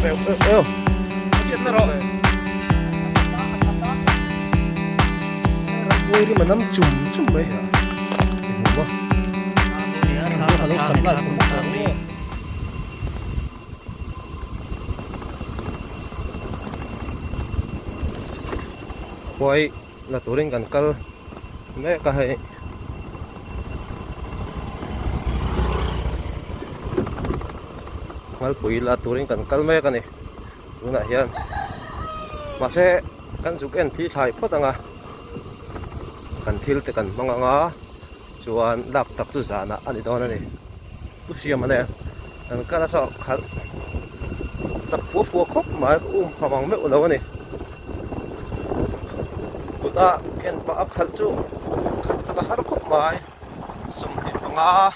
Eu eu eu. Hriatna rawh. Rambuai rim a nam chum chum mai. I hmu maw? A lo sak lai khawp mai. Khuai la turin kan kal mek a hei. Ngalpui la turin kan kal mek a ni tunah hian mahse kan zuk en thi thlai phawt ang a kan thil te kan hmang ang a chuan lak tak chu zanah a ni dawn a ni pu siama nen kan kal a saw khalh chak fua fua khawp mai ka um pham ang meuh lo a ni kut a ken pah a khalh chu khalh chak a har khawp mai 25.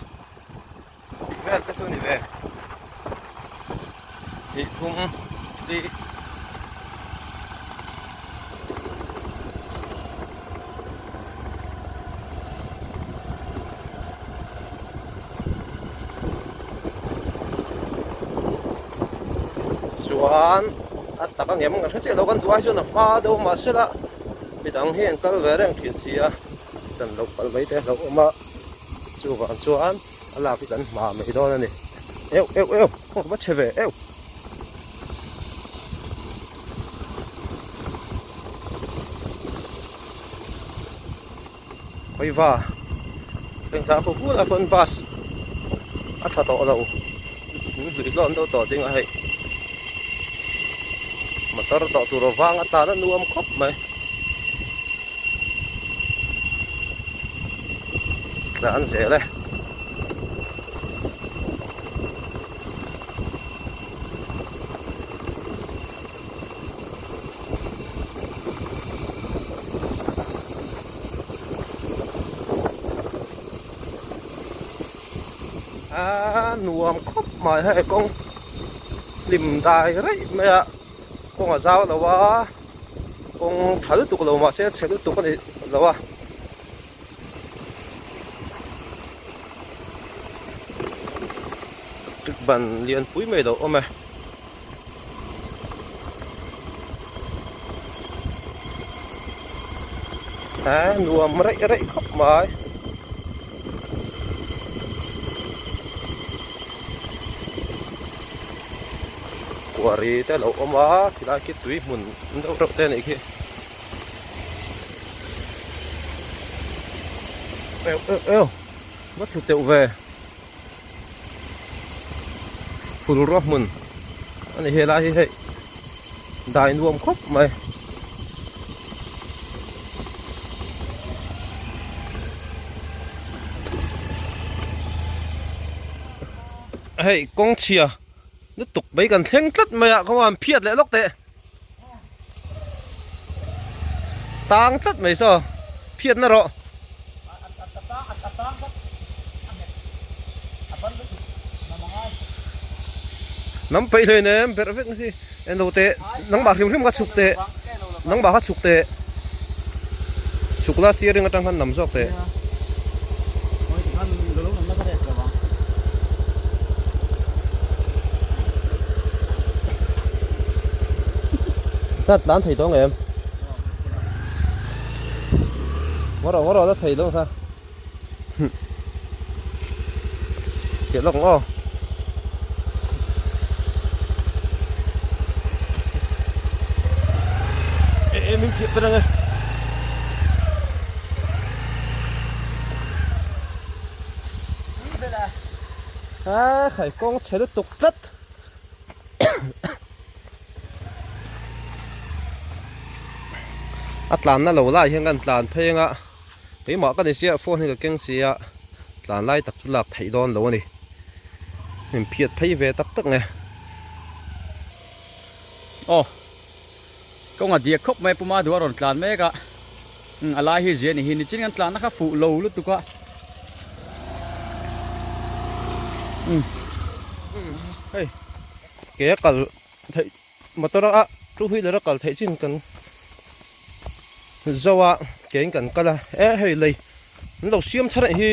Tih vel te chu a ni ve. Hnih thum li. Chuan a tak ang em kan hre chiah lo kan duh ai chuan a hma deuh mahse la midang hi an kal ve reng thin si a chan loh palh mai te a hlauhawm a chuvang chuan. A lak hi kan hma mai dawn a ni. Eu eu eu kawng va chhe ve eu. Khawiva engtah pawh bulah pawn bus a tha tawh lo min hlui hlawn deuh tawh ding a hei motor tawh tur avang atan a nuam khawp mai. Tlan zel e. A nuam khawp mai hei kawng hlim dai raih mai a kawng a zau lo a kawng tha lutuk lo mahse chhe lutuk a ni lo a. Ban lian pui mai lo awm e. A nuam raih raih khawp mai. Kuari te lo awm a khilai khi tui hmun deuh reuh te a nih khi. Eu eu eu va thlu teuh ve phul ruah hmun a ni helai hi hei dai nuam khawp mai. Hei kawng chhia lutuk mai kan thleng tlat mai a kawng an phiat leh lawk teh. Tang tlat mai saw phiat na rawh. Nam peih hlei nem berh vek si en lo teh nangmah hrim hrim kha chhuk teh nangmah kha chhuk teh chhuk la steering atang khan nam zawk teh. Ta tlan thei tawng em? Ngaw rawh ngaw rawh la thei dawn kha. Piah lawk ang aw. E e min piah per ang e. A khai kawng chhe lutuk tlat. A tlanna lo lai hian kan tlan phei anga keimah ka ni sia phone hi ka keng sia tlan lai tak chu lak theih dawn lo a ni in phiat phei ve tak tak nge. Aw kawng a diak khawp mai puma duh a rawn tlan mek a a lai hi zia ni hi nichin kan tlanna kha fuh lo lutuk a. Hei ke a kal theih motor a two wheeler a kal theih chin kan zo a ke in kan kal a e hei lei an lo siam thar anih hi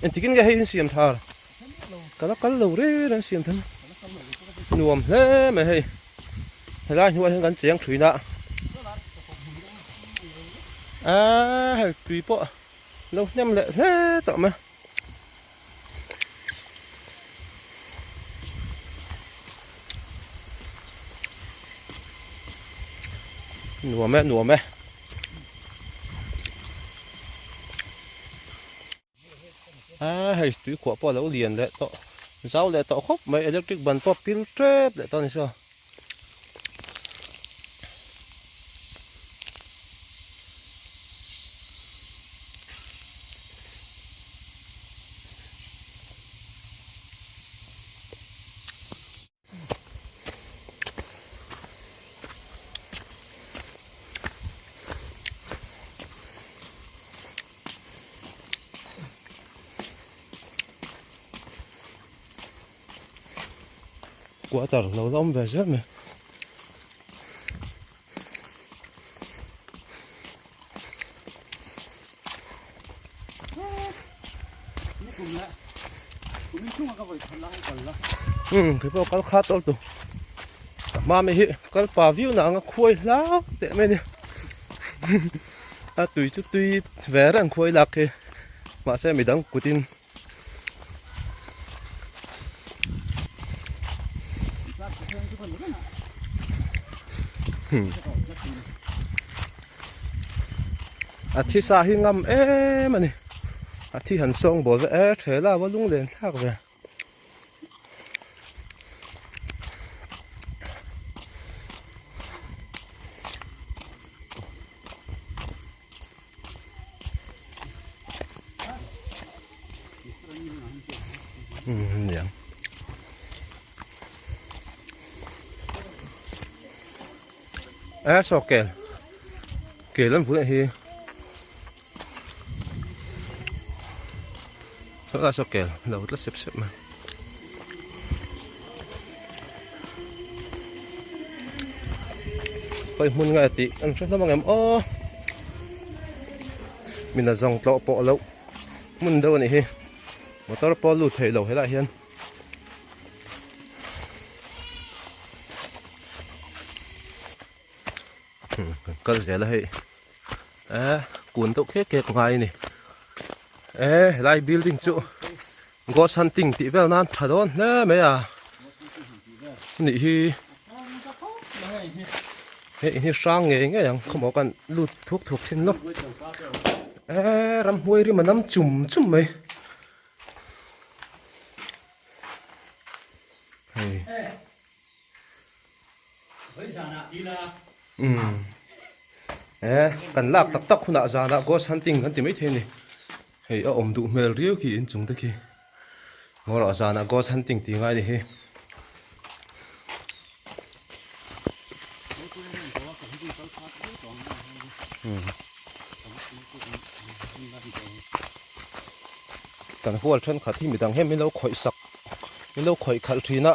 engtikin nge hei an siam thar ka la kal lo reng reng siam thar. Nuam hle mai hei. Helai hnuaiah hian kan cheng thin a. Aaa hei tui pawh lo hnem leh hle tawh mai. Nuam e nuam e. A hei tui khuah pawh a lo lian leh tawh zau leh tawh khawp mai electric ban pawh pil tep leh tawh a ni saw. Quarter lo la awm ve zel mai. Umm kei pawh kal kha tawh tu ka hma mai hi kal pa viau na anga khuai hlau teh mai a ni a tui chu tui ve reng khuai lak hi mahse midang kutin A thi sa hi ngam em a ni a thi han sawng bawl ve e thela va lung len thlak ve. Niang e saw kel kel an vulh hi saw saw kel lo tla sep sep mai khawi hmun nge tih an hre hlawm ang em aw mina zawng tlawh pawh loh hmun deuh a nih hi motor pawh a lut theih loh helaiah hian kal zel a hei eh kun deuh khek khek ngai a ni eh helai building chu ghost hunting tih vel nan tha dawn hle mai a nih hi hei hi hrang ngei ngei ang khawmawh kan lut thuk thuk chin lawk eh ramhnuai rim a nam chum chum mai hei umm eh kan lak tak tak hunah zanah ghost hunting kan ti maithei a ni hei a awm duh hmel riau khi inchung te khi ngaw rawh zanah ghost hunting tih ngai a ni hi. Kan hual thenkhat hi midang hian min lo khawih sak min lo khawih khalh thin a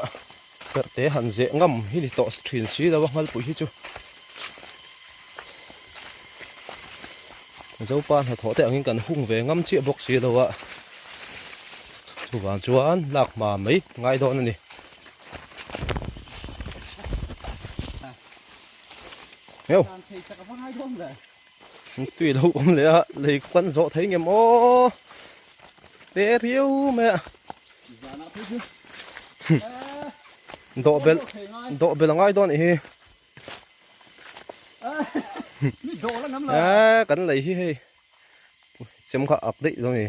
perh te han zeh ngam hi ni tawh thin si lo a nghalpui hi chu Zopa hnathawh te angin kan hung ve ngam chiah bawk si lo a chuvang chuan lak hma mai ngai dawn a ni. Heu tui lo awm leh a lei kan zawh thei ngem aw te riau mai a dawh belh dawh belh a ngai dawn anih hi eh kan lei hi hei chem kha ak daih dawn a ni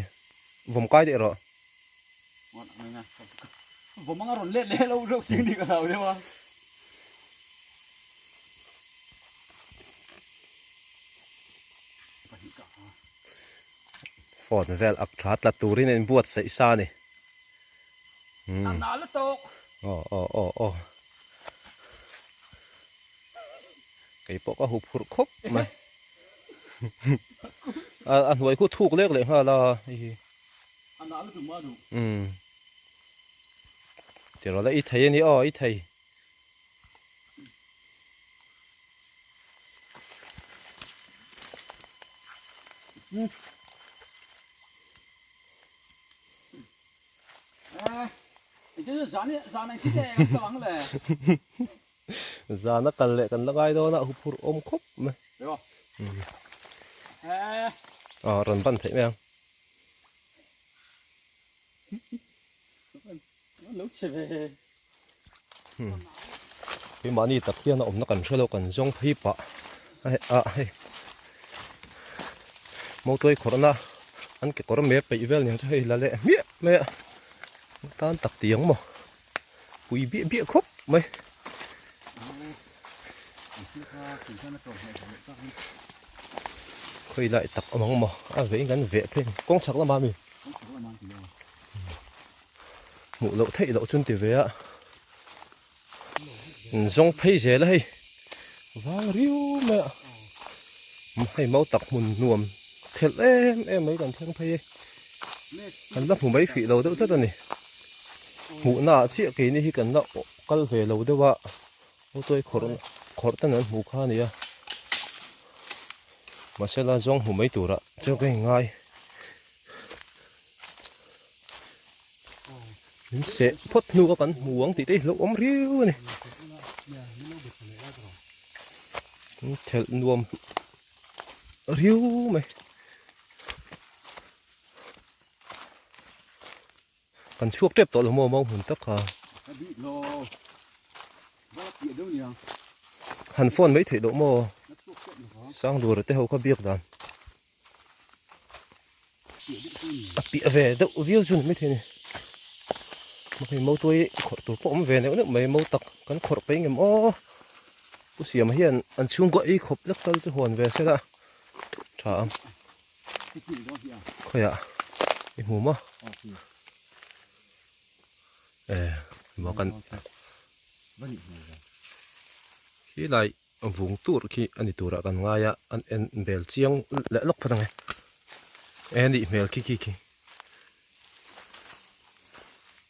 vawm kai daih rawh. Vawm anga rawn let leh lo reuh sing ni ka hlau deuh a. Phone vel ak tha tla turin a inbuatsaih sa a ni. A na lutuk. Aw aw aw aw. Kei pawh ka huphurh khawp mai. A hnuai khu thuk lek leh nghal a hei hi. Umm tiraw la i thei a ni aw i thei. Zana kal leh kan la ngai dawn a, huphurh awm khawp mai. Aw rawn ban theih mai ang. Keimahni tak hian a awmna kan hre lo kan zawng phei pah a hei mawtuai khawrhna an kekawr me peih vel niang chu hei la leh hmiah mai a tan tak tiang maw pui biah biah khawp mai. Khawi lai tak awm ang maw a veiin kan veh phei kawng chhak lamah a mi. Hmuh loh theih loh chu an ti ve a, an zawng phei zel a hei vang riu mai a, hei mau tak hmun nuam thelh em em mai kan thleng phei e, kan la hmu mai fih lo deuh tlat a ni, hmuhna ah chiah keini hi kan la kal ve lo deuh a, mawtuai khawrh khawrh ten an hmuh kha a ni a, mahse la zawng hmu mai turah chuan ka inngai. Min seh phawt hnu kha kan hmu ang tih te hi hlauhawm riau a ni. Min thelh nuam riau mai. Kan chhuak tep tawh lo maw mau hmun tak kha. Han phone mai theih loh maw Sangdura te ho kha biak dan. A piah ve deuh viau chu ni maithei a ni hei mautuai khawrh tur pawh a awm ve neuh neuh mai mau tak kan khawrh peih ngem aw pu siama hian an chhungkaw ei khawp lek tal chu hawn ve se la tha ang khawiah i hmu maw e maw kan khilai. Vung tur khi a ni turah kan ngai a, an en bel chiang leh lawk phawt ang e. E nih hmel khi khi khi.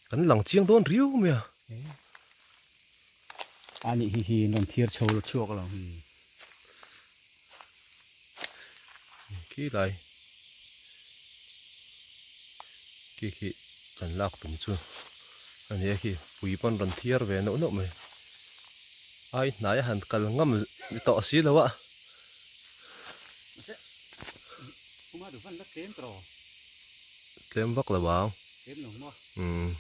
Kan lang chiang dawn riau mai a. A nih hi hi rawn thiar chho la chhuak lo hi. Khi lai. Khi khi kan lak tum chu a ni a khi pui pawn rawn thiar ve neuh neuh mai. Ai hnai a han kal ngam tawh si lo a. Tlem vak lo ang. Umm.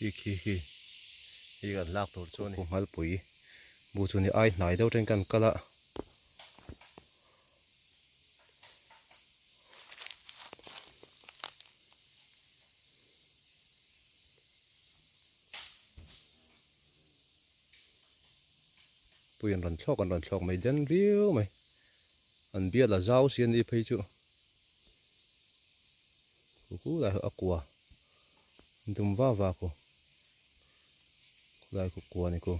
Khi khi khi hi kan lak tur chu a ni. Nghalpui bu chu ni ai hnai deuh then kan kal a. Pui an rawn thlawk an rawn thlawk mai den viau mai. An bial a zau si a ni phei chu. Khu lai a kua dum va va khu khulai khu kua ni khu.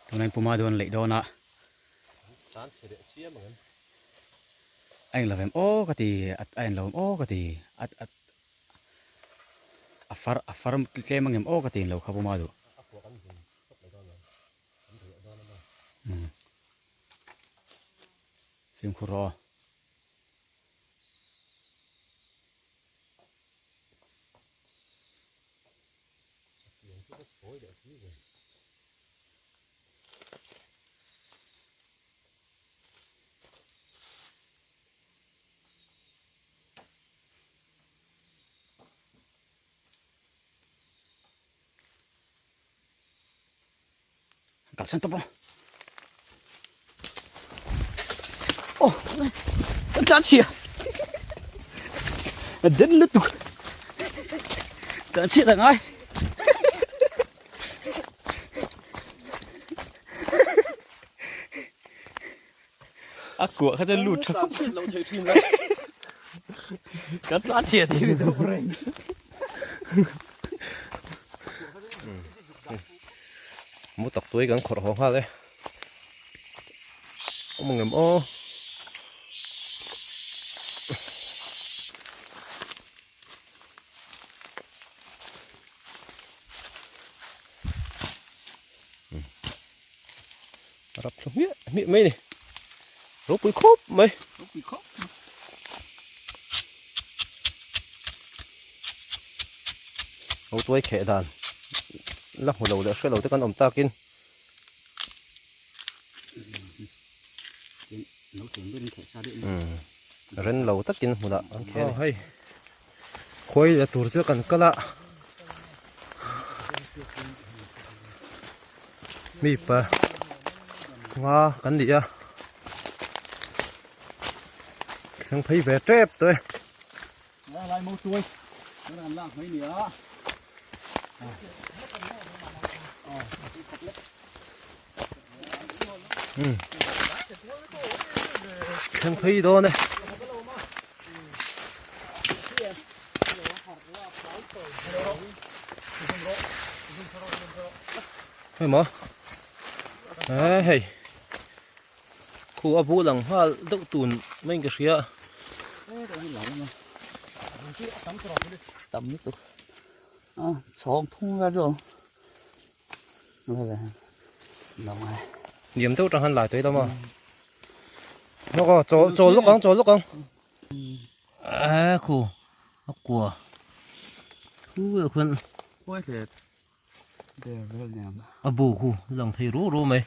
Tunah in puma dawn leih dawn a. Tan chhe leh chiam ang em. A eng lo em aw ka ti a eng lo em aw ka ti a a a far a far tlem ang em aw ka ti lo kha puma duh. A kuah kan hmun tawp mai dawn ang kan reh dawn a maw. Fimkhur rawh aw. Kalsan tawp a. Oh, kan tlan chhia. Den lutuk. Tlan chhia ta ngai. A kuah kha chuan lut tha khawp. Lo thei thin la. Kan tlan chhia tih ri deuh reng. Mu tak tuai kan khawrh haw nghal e. Awm ang em aw. Rap thlu hmiah hmiah mai ni. Ropui khawp mai. Ropui khawp. Lo tuai kheh dan la hmu lo leh hre lo te kan awm takin. Ren lo takin hmunah an kheh a ni. Hei khuai la tur chu kan kal a. Mi pa nga kan ni a thleng phei ve tep tawh e. Lai mo tuai kan lak mai ni a. Thleng phei dawn e. Hei maw eh hei khu a bul ang nghal deuh tun mai in ka hria tam lutuk a chhawng phung vel chu Niam deuh tang han lai tawih lama Nawk aw chawl chawl lawk ang chawl lawk ang eh khu a kua thu ah khuan a bu khu lang thei ru ru mai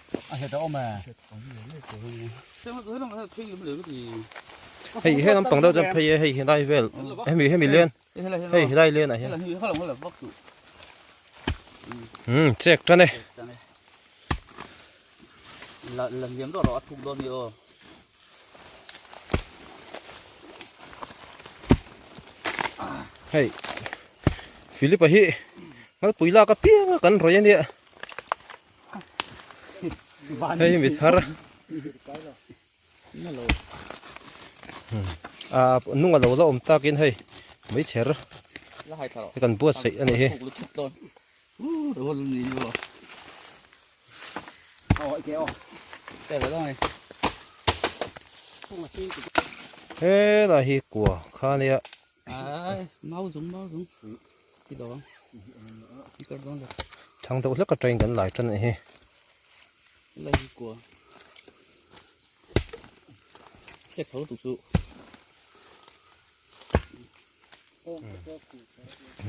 hei he lampang deuh chuan phei e hei helai vel hemi hemi len hei helai len ah hian umm chek tan e. Hei Philip a hi Ngalpui lak apiang a kan rawih a nia hei mi thar ah nung a lo la awm takin hei meichher kan buatsaih a nih hi. Helai hi kua kha nia. Thang deuh hlek atangin kan lai tan a ni hi.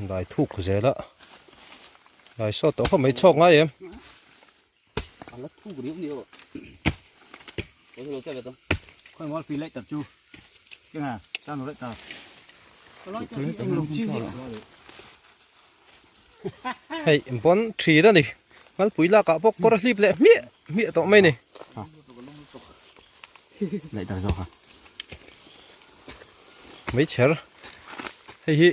Lai thuk zel a lai sawt tawh khawp mai chhawk ngai em hei bawn thin a ni ngalpui lak ah pawh kawr a hlip leh hmiah hmiah tawh mai a ni. Meichher hei hi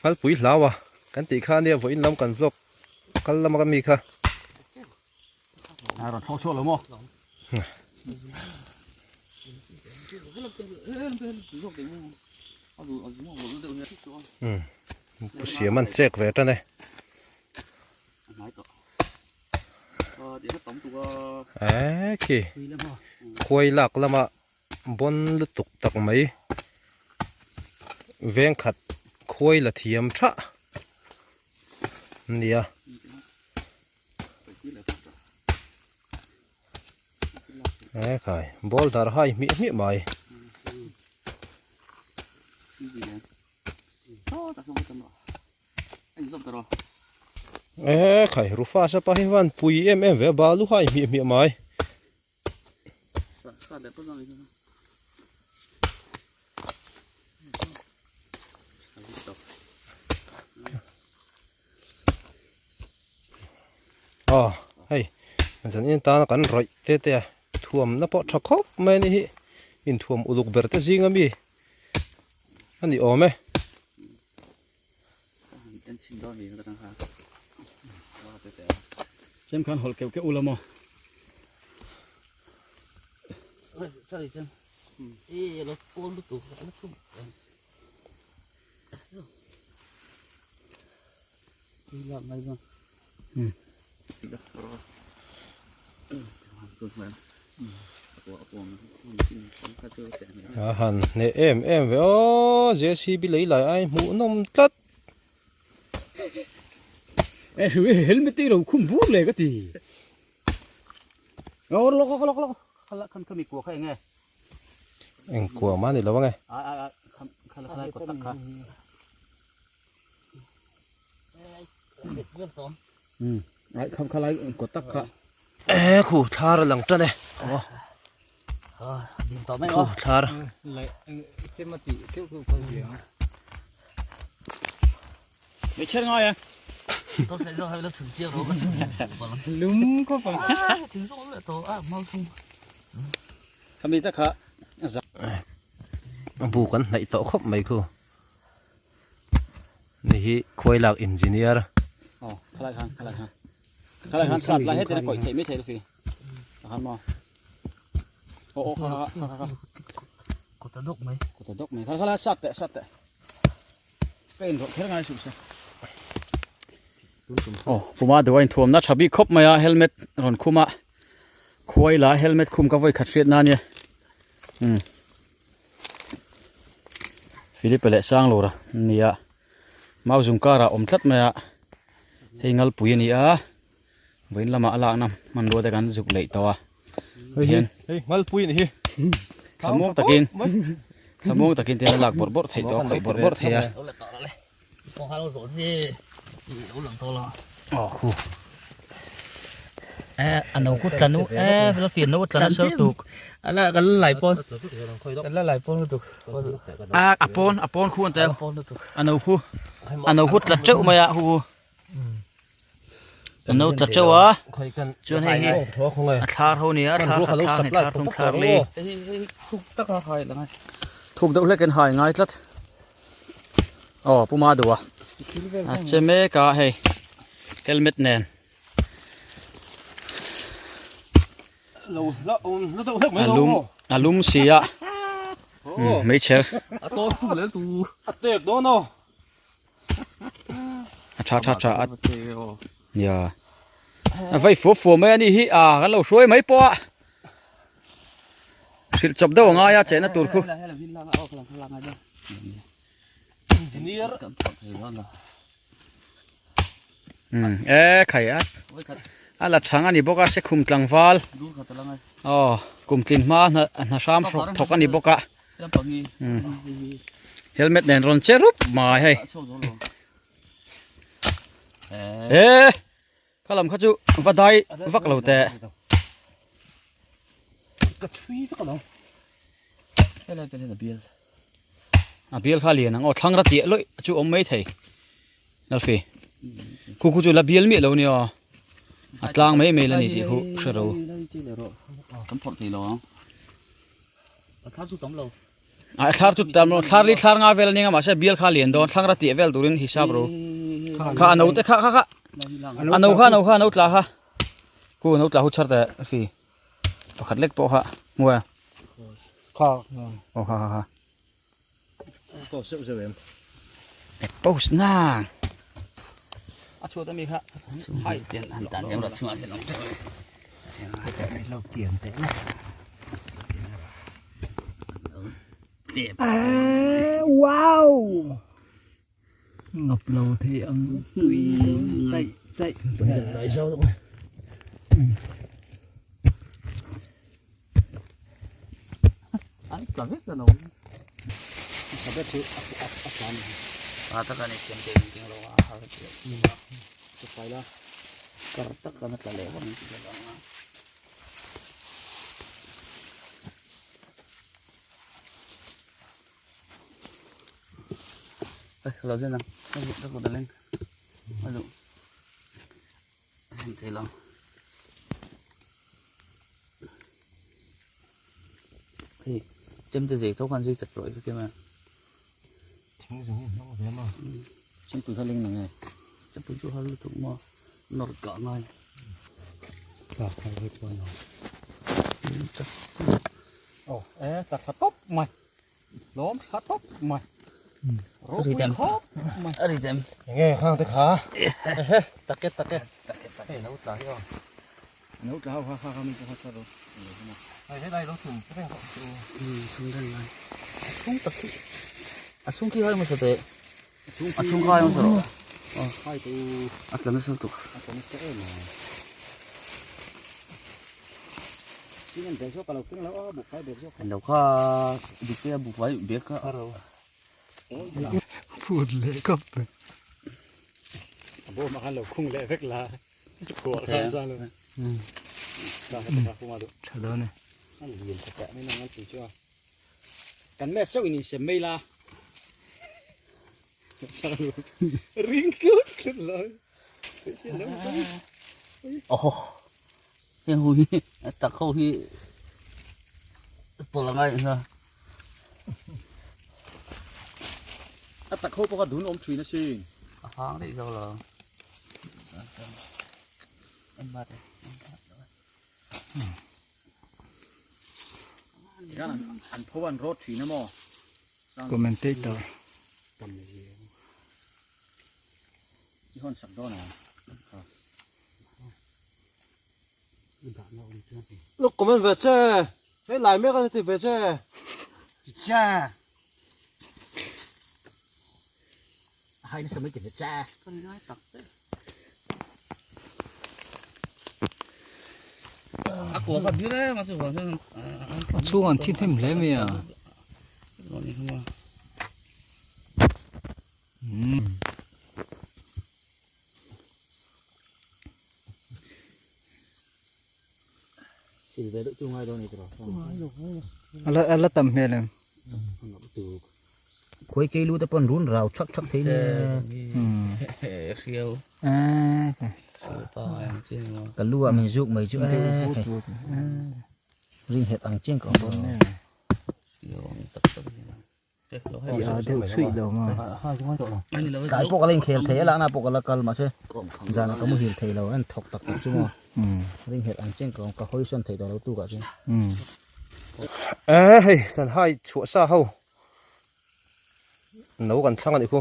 Ngalpui hlau a kan tih kha ania vawiin lam kan vlog kal lama ka mi kha. Pu Siam an chek ve tan e. Eee khi khuai lak lama bawn lutuk tak mai veng khat khuai la thiam tha ania. Eee khai ball dar hai hmiah hmiah mai. Eee khai rufa sapa hi van pui em em ve a balu hai hmiah hmiah mai. Aw hei zanin tana kan rawih te te a thuamna pawh tha khawp mai a ni hi inthuam uluk ber te zinga mi a ni awm e. Chem khan hawlh keuh keuh ula maw? A han hneh em em ve aw JCB lei lai ai hmuh nawm tlat. E hru e helmet te lo khum bur le ka ti. Lo lo lo lo khala khan khami kua kha enge. Eng kua ma ni lo ange. A a a khala khala ko tak kha. Ai kham khalai ko tak kha. E khu thlar a lang tan e. Khu thlar. Mei cher ngai a. Lum khawp ang. Khami tak kha. Bu kan hnaih tawh khawp mai khu. Ni hi khuai lak engineer. Aw khalai khan khalai khan. Khalai khan sat lai hetin a kawih theih mai thei lufi. Khan maw. Aw aw kha kha kha kha. Kut a dawk mai. Kut a dawk mai. Khalai khalai sat teh sat teh. Ka in rawh kher ngai suh se. Aw puma duh a inthuamna tha bik khawp mai a helmet rawn khum a. Khuai la helmet khum ka vawi khat hriat na ania. Umm. Philipe leh Sanglura an ni a mau zum karah awm tlat mai a hei ngalpui a ni a vawiin lamah a lakna hmanrua te kan zuk leih tawh a hian hei ngalpui a ni hi thlamuang takin thlamuang takin te a lak bawrh bawrh theih tawh a khawih bawrh bawrh theih a aw khu a no ku tla nu e la fian no tla nasa lutuk ala kan la lai pawn kan la lai pawn lutuk a a pawn a pawn khu an tel a no khu a no khu tla teuh mai a hu a no tla teuh a chuan hei hi a thlar ho nia a thlar khat thlar hnih thlar thum thlar li thuk deuh hlek in hai ngai tlat. Aw pu ma duh a a che mek a hei helmet nen a lum a lum si a hmeichher a tha tha tha a nia a vei fua fua mai a nih hi a kan lo hruai mai pawh a. Hrilh chawp deuh a ngai a chehna tur khu. Umm e khai a a la chhang a ni bawk a sekhum tlangval aw kum tlin hma hna hram thawk a ni bawk a helmet nen rawn che rup mai hei e. Kha lam kha chu va dai vak lo teh. Ka thui vak alo. Helai vel hian a bial. A bial kha lian ang aw thlang ra tiah lawih chu awm mai thei. Lalfi. Khu khu chu la bial miah lo nia. A tlang mai mai la ni tih khu hre ro. Kan phawrh thei lo ang. A thlar chu tam lo. A thlar chu tam lo thlar li thlar nga vel a nia mahse bial kha lian dawn thlang ra tih vel turin hisap ro kha a no te kha kha kha a no kha a no kha a no tla kha ku a no tla hu chhar teh fi pakhat lek pawh kha hmu a kha aw kha kha kha post zeuh zeuh em post na a chhuat ami kha hai ten han tan em ra chungah hian awm teuh lo tiam teh na Wow! Ngập lo thei ang tui chaih chaih. Nai zau deuh mai. An tla vek ta lo. Sabet chu a tla ni. A taka ni chem te ding lo a har che. Chu fai la. Kar tak kan tla leh vang ti lo ang. Ê, lo zen ang. Ka kut a leng. Alo. Zen thei lo. Hei, chem te zei tho khan zei chat rawh i mai. Thing zung hi hnawng ve ma. Chem pui kha leng nang e. Chem pui chu har lutuk maw. Nawr kah ngai. Tlak thar vek pawh no. Aw, e, tla thla tawp mai. Lawm thla tawp mai. Ri tem. Enge khang te kha. Ehe take take. Hei lo tla hi aw. Lo tla ho kha kha kha mi chu kha char ro. Hei helai lo thum reng kha chu. Thum reng lai. A chhung tak hi. A chhung khi hai hmasa teh. A chhung khai hmasa rawh. Khai tu. A tla nasa lutuk. A tla nasa em a. Cement bag zawk ka lo keng lo a, buhfai bag zawk. Lo kha dikte a buhfai bag kha. Phut leh kap mai. A bawm ah khan lo khung leh vek la. Kuah khan chuan lo. Tha dawn e. An lian tha teh mai nang an tih chu a. Kan mess chauh in insem mai la. Ring tlut tlut lo. Oho. Heng ho hi a tak ho hi pawlh a ngai ang a. A tak ho pawh kha dun awm thin asin. A hang daih zo lo. Tikhan an pho an rawt thin a maw? Commentator. I hawn sak dawn ang. Look comment ve che. Hei lai mek a ti ve che. Cha. Hai nasa mai ti ve cha. Kan ngai tak te. A kua kha bir em a chu vang chuan A chhung an thi hnem hle mai a. Umm. Sil ve deuh chu ngai dawn a ni tawh. A la tam hmel em? Khuai kei lu te pawn run rau thak thak thei nia. Hriau. Ka lu ah min zuk mai chu e. Ring het ang chiang ka awm dawn nia. I a deuh chhuih lo maw? Tlai pawh ka la inkhel thei a, lakna pawh ka la kal mahse zanah ka muhil thei lo, an thawk tak tak chu maw. Ring het ang chiang ka awm, ka hawi sawn thei tawh lo tukah chuan. E hei kan hai chhuah sa ho no kan thlang a nih khu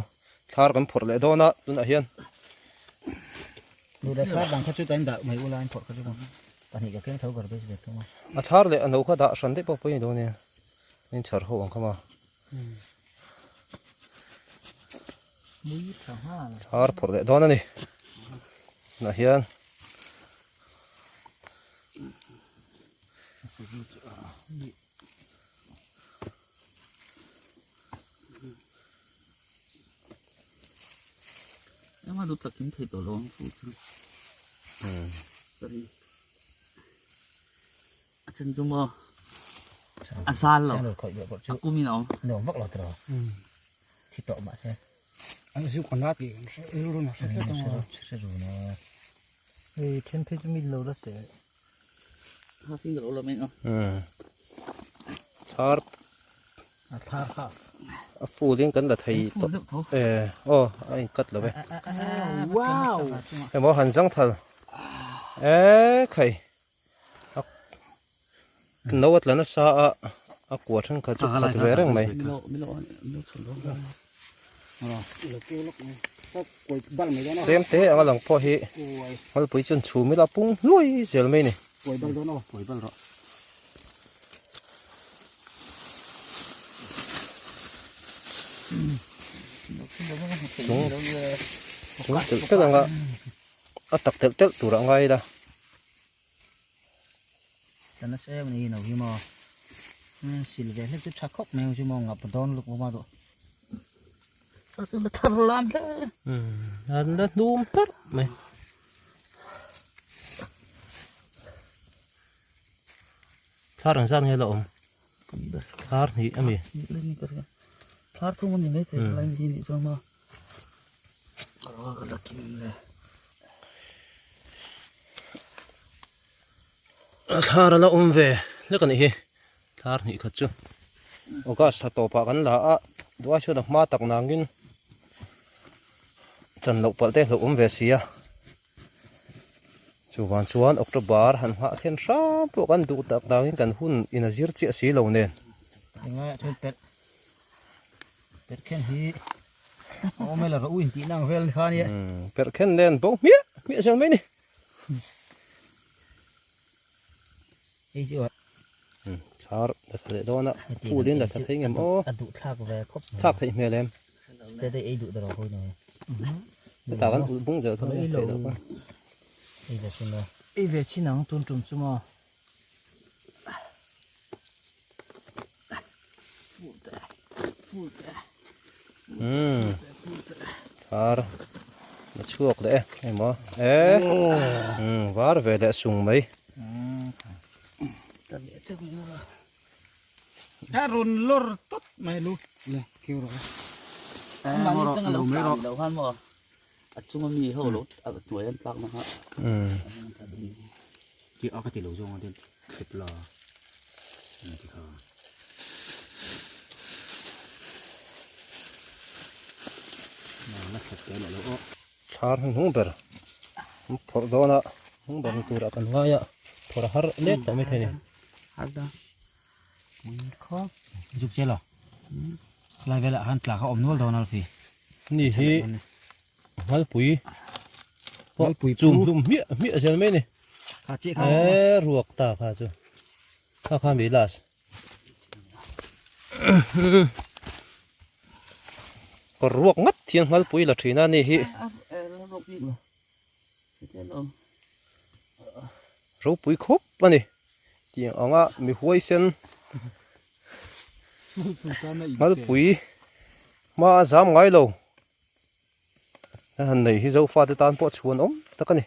thlar kan phawrh leh dawn a tunah hian. Duh leh thlar dang kha chu ka in dah mai ula in phawrh kha chu pahnih ka keng tho garbage bag thung a. A thlar leh a no kha dah hran daih pawh pawh a ni dawn nia. In chhar ho ang kha ma. Thar phawrh leh dawn a ni. Tunah hian Engmah duh tak in thei tawh lo ang fu chu. A chan chu maw a zal lo a kum in a awm. Nuam vak lo tiraw thi tawh mahse. An zuk an la tih kan hre rilru na hre tlat ang a. Hre run a. Hei then phei chu mi lo la se. Ha finger lo la mai a. Thar A thar kha. A full in kan la thei tawh e aw a in cut lo e. Wow. Emaw han zang thal e khai a no a tla nasa a a kua thenkhat chu khat ve reng mai. Tlem te anga lang pawh hi Malpui chuan chhum ila pung hluai zel mai a ni. Chung chung telh telh anga a tak telh telh tur a ngai ila. Tla nasa em a ni no hi maw sil ve hlek chu tha khawp mai ang chu maw ngap dawn lutuk maw duh. Chaw chu la thar lam hle. An la hnum parh mai. Thlar ang zat nge la awm? Thlar hnih a mi. Thlar thum a ni mai thei lai hi nih chuan maw. Ka la kim le. Thlar a la awm ve hlek a nih hi. Thlar hnih khat chu August thla tawpah kan la a, duai chuan a hma tak nangin chan loh palh te hlauh awm ve si a. Chuvang chuan October han nghah then hram pawh kan duh tak dangin kan hun in a zir chiah si lo nen. Engaiah chuan pelh. Perhkhen hi a awm e la rawh u intihna ang vel kha ania. Perhkhen nen bo hmiah hmiah zel mai ni. Hei chu a. Thar la tha leh dawn a, full in la tha thei ngem aw. A duh thlak ve khawp mai. Thlak theih hmel em? Te te ei duh darawh hawi nei. Hetah kan ulh bung zel thung a theih loh kha. Ei ve chin a. Ei ve chin ang tun tum chu maw. Thar la chhuak leh e emaw e var ve leh sung mai. A rawn lawr tawp mai lu le keu rawh e maw rawh lo mai rawh. A chunga mi ho lo hnuai an tlak na kha. Ti a ka ti lo zawng a ten thlep la ti kha. La thlep te leh lo aw. Thlar hnuhnung ber an phawrh dawn a hnung ber tur ah kan ngai a phawrh a har let tawh maithei a ni. Zuk che lo khalai velah khan tla kha awm nual dawn alfi. Ni hi Nghalpui pawh chum hlum hmiah hmiah zel mai a ni. E ruak ta kha chu kha kha mi last. Kawr ruak ngat hian Nghalpui la thin a ni hi. Ropui khawp a ni. Tiang anga mi huaisen Nghalpui hma a zam ngai lo. A han nei hi Zofate tan pawh chhuan awm tak a ni.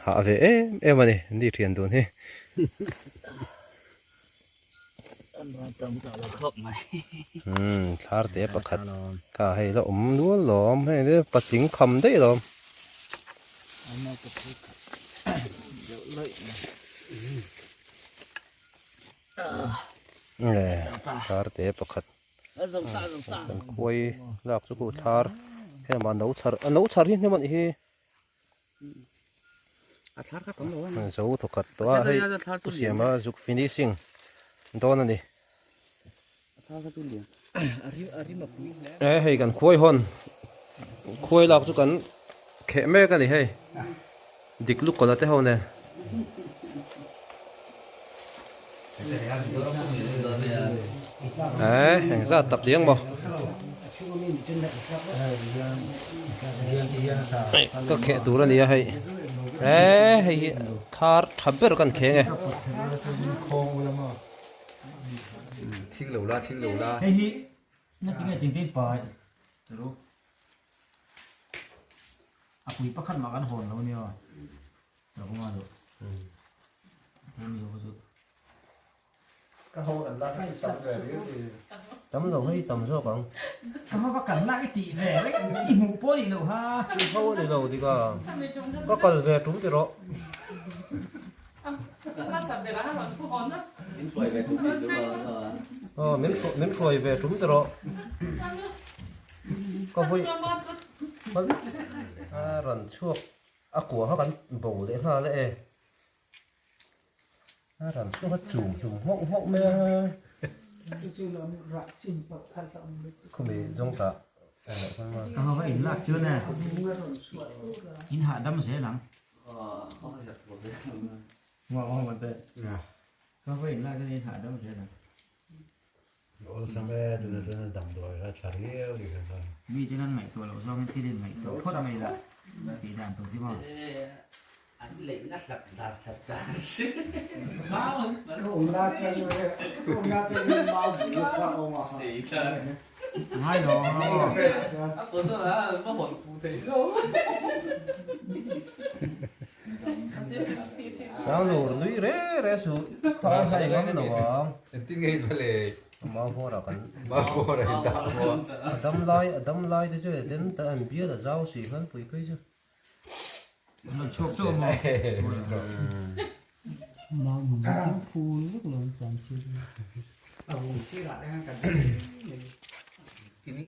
Hah ve em em a ni ni thian dun hi. Thlar te pakhat kha hei la awm nual lawm hei te patling kham daih lawm. Thlar te pakhat. Kan khuai lak chu khu thar hema no chhar a no chhar hi hnem a nih hi zo thawkhat tawh a hei pu siama zuk finishing dawn a ni e hei kan khuai hawn khuai lak chu kan kheh mek a ni hei dik lukawlh a te ho nen. Eh, eng zat tak diang maw? Ka kheh tur a nia hei. Eh, hei hi thar tha ber kan kheng e. Thing lo la, thing lo la. Hei hi na tinge ting ting pai. Ru. A pui pakhat mah kan hawn lo nia. Tam lo hei tam zawk ang. Ka hma kan lak i tih ve reng i hmuh pawh nih loh ha. I ho a ni lo dik a. Ka kal ve tum ti rawh. Aw min hruai ve tum ti rawh. Ka vawi a rawn chhuak. A kua kha kan bo leh nghal e. A ran chu kha chum hlum nghauh nghauh mai a. Khumi zawng tah Ka ho va in lak chuan e in hahdam zel ang. Ka ho va in lak chuan in hahdam zel ang. Awlsam e, tuna chuan a damdawi kha tha riau ri kha chuan. Mi ten an ngaihtuah loh zawngin thil in ngaihtuah phawt mai la tih dan tur hi maw. An leihna hlat dan hlat dan si. Ngai lo maw. Sanglur nui re re suh kha a hai ngam lo ang. Engtin nge i va le? Mau bawrah kan Mau bawrah i dah maw? A dam lai a dam lai te chu den ta an bial a zau si khan pui phei chu. An chhuak chauh maw? Mau nung chu phul vek lo tlan si.